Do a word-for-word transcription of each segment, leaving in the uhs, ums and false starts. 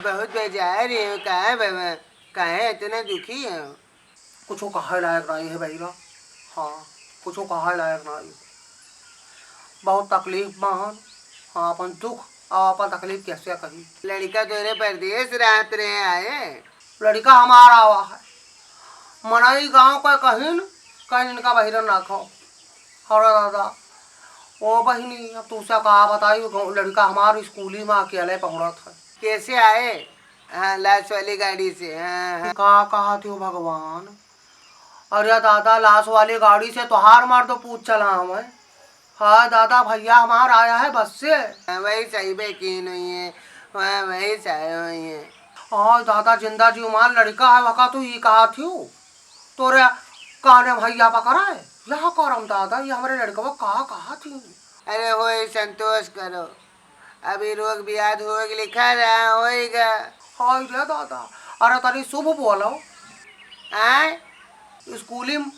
बहुत बेजार है, काहे बाबा, काहे इतना दुखी है? कुछो कहे लायक नाहीं है भैया। हाँ, कुछो कहे लायक नाहीं। बहुत तकलीफ में हन। हाँ, अपन दुख और अपन तकलीफ कैसे कही? लड़िका तोरे परदेस रहत रहे आए? लड़िका हमार आवा है। मनई गाँव का कहिन, कहिन इनका बहिरन राखो। अरे दादा, ओ बहिनी, अब तुमसे का बताई, गाँव, लड़िका हमार स्कूली में अकेले पहुँचत है। कैसे आए? हाँ, लाश वाली गाड़ी से। हाँ, हाँ। का कहत हो भगवान? अरे दादा, लाश वाली गाड़ी से तोहार मर्द पूत चला हमें। हाँ दादा, भैया हमार आया है बस से। हाँ, वही सही बेकीन हुई है। हाँ, वही सही हुई है। हाँ दादा, जिंदा जी हमार लड़िका है, वका तू ई कहत हो? तोरे काने भैया पकड़ा है? यह करम दादा, ये हमरे लड़िकवा का कहत हो? अरे होई, संतोष करो। अभी रोग बियाद होइगा, लिखा रहा होइगा। हाय रे दादा, अरे तनी शुभ बोलो। आय? स्कूली में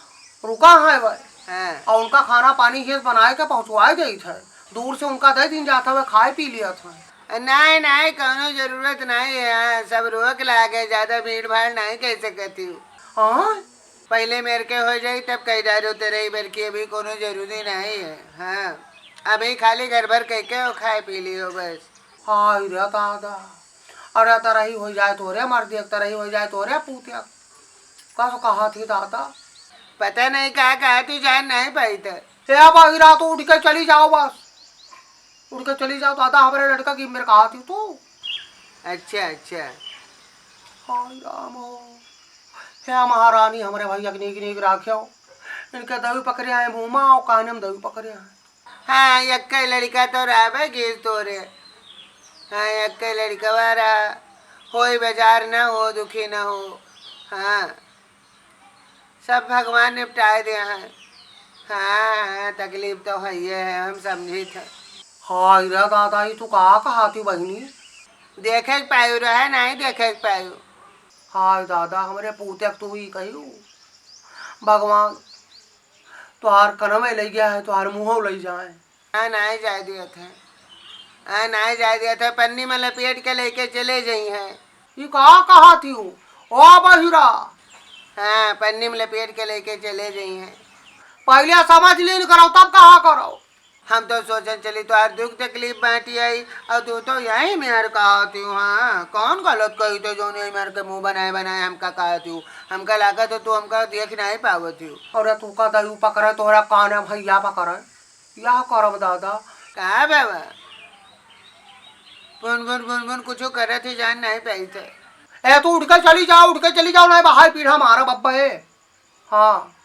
रुका है भाई। हाँ। और उनका खाना पानी हेस बनाए के पहुँचवाए देत है। दूर से उनका दे दिन जात हवे, खाए पी लियत है। नहीं, नहीं, कौनो जरूरत नहीं है। हाँ, सब रोक लागे, ज्यादा भीड़ भाड़ नहीं कह सकती हूँ। हाँ? पहिले मेर के हो जाई, तब कई डारो तेरे ही बेर की, अभी कोनो जरूरी नहीं है। हाँ, अभी खाली घर भर कह के और खाए पी लियो बस। हाय रे दादा, अरे तरही हो जाए तोरे मर्द, एक तरही हो जाए तोरे पूत। कस कहा थी दादा? पता नहीं का कहा तू जान नहीं पाई थे। ए बहिरा, तू उठ के चली जाओ बस, उठ के चली जाओ दादा, हमारे लड़का की मेरे कहा थी तू। अच्छा, अच्छा। हाय राम हो। हे महारानी, हमरे भैया के नीक नीक राख्यो। इनके दवी पकड़े हैं मुँह मा, और काने में दवी पकड़े हैं। हाँ, यक्के लड़िका तो रहबे गीस तोरे। हाँ, यक्के लड़िकवा रहा। होई बेजार न हो, दुखी न हो। हाँ, सब भगवान निपटाए दे हैं। हाँ, हाँ, तकलीफ तो है, ये है, हम समझी थे। हाय रे दादा, ई तू का कहा थी बहिनी? देखे के पायु रहे, नहीं देखे के पायु। हाय दादा, हमरे पूते के तू ई कहियो। भगवान, तोहार कनवे लइ गया है, तोहार मुँहो लइ जाए। हाँ, नाहीं जाए दिया था। हाँ, नाहीं जाए दिया था। पन्नी में लपेट के लेके चले जाई हैं। ई का कहा थी हो? ओ बहिरा। हाँ, पन्नी में लपेट के लेके चले जाई हैं। पहिले समझ लीन करो, तब कहा करो। हम तो सोचन चली तोहार दुख तकलीफ बाँटी आई, और तू तो यही मेर कहत हूँ। हाँ, कौन गलत कही तो जौन यही मेर के मुँह बनाए बनाए हमका कहत हूँ? हमका लागत हो तू हमका देख नहीं पावत हूँ। अरे तू का दयू पकड़े, तोहरा काने भैया पकड़े, यह करब दादा। का बाबा? बुन बुन बुन बुन कुछ करत ही जान नहीं पाई थे। ए तू उठ के चली जाओ, उठ के चली जाओ, नहीं बहाई पीढ़ा मारा बब्बा ए। हाँ,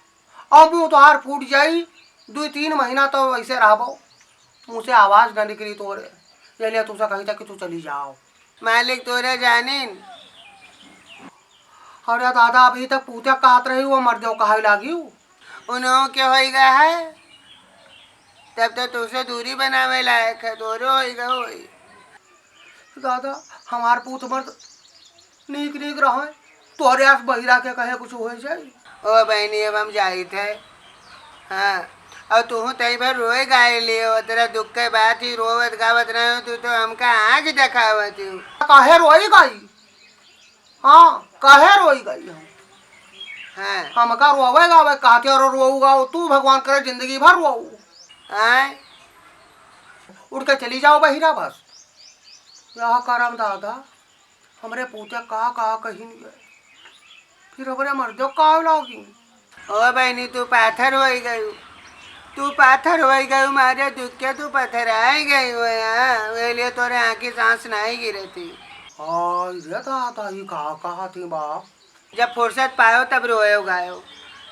अब मुँह तोहार फूट जाई, दुई तीन महीना तो ऐसे रहबो, मुँह से आवाज न निकली तोरे। ये लिए तुमसे कही था कि तू चली जाओ। मालिक तोरे जानिन। अरे दादा, अभी तक पूते कहत रही, वो मर जाओ कहे लागी। उन्हों के होई गया है, तब तो तुमसे दूरी बनावे लायक है, तोरो होई गया होई। दादा, हमार पूत मर्द नीक नीक रहे, तोहरे आस बहिरा के कहे कुछ हो जाई। ओ बहनी, अब हम जाइत है। हाँ, और तू तई भर रोए गाए लियो, तेरा दुख के बात ही रोवत गावत रहे हो, तू तो हमका आँख देखावत हो। काहे रोई गई? हाँ, काहे रोई गई हम? हाँ। हमका रोवे गावे कहते और रोऊ गाओ, तू भगवान करे जिंदगी भर रोऊ। आय? उठ के चली जाओ बहिरा बस। यह करम दादा, हमरे पूते का का कहिन ये। फिर हमरे मर्दो का लागी। ओ बहनी, तू पाथर होई गयू, तू पाथर होई गयू, मारे दुख के तू पथराई गयू है, हाँ, वे लिए तोरे आँखी सांस नहीं गिरती। हाँ, ये दादा, ये का कहा थी बाप? जब फुर्सत पायो तब रोयो गायो।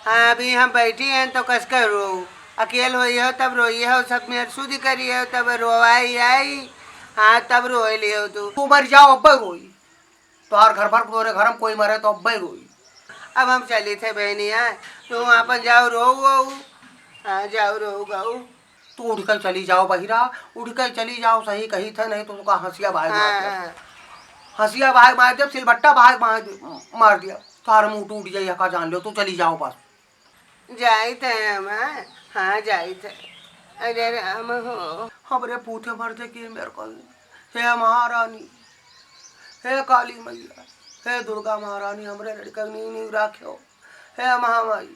हाँ, अभी हम बैठी हैं तो कसकर रो, अकेल होई हो तब रोई हो, सब मेर सुध करी हो तब रोवाई आई। हाँ, तब रोए लियो तू। तू मर जाओ, अब रोई। तोहार घर भर तोरे घर में कोई मरे तो अब्बे रोई। अब हम चली थे बहनिया, तू आपन जाओ रो गऊ। हाँ, जाओ रो गऊ। तू उठ के चली जाओ बहिरा, उठ के चली जाओ, सही कही थे, नहीं तो तुका हंसिया भाई मार दिया। हाँ। हंसिया भाई मार दिया, सिलबट्टा भाई मार दि-, मार दिया। तोहार मुंह टूट जाई, हका जान लो, तू चली जाओ बस। जाइत है हम, हाँ, जाइत है। अरे राम हो। हमरे पूते मर दे के मेरे को। हे महारानी, हे काली मैया, हे दुर्गा महारानी, हमरे लड़का के नीक नीक राख्यो। हे महामाई,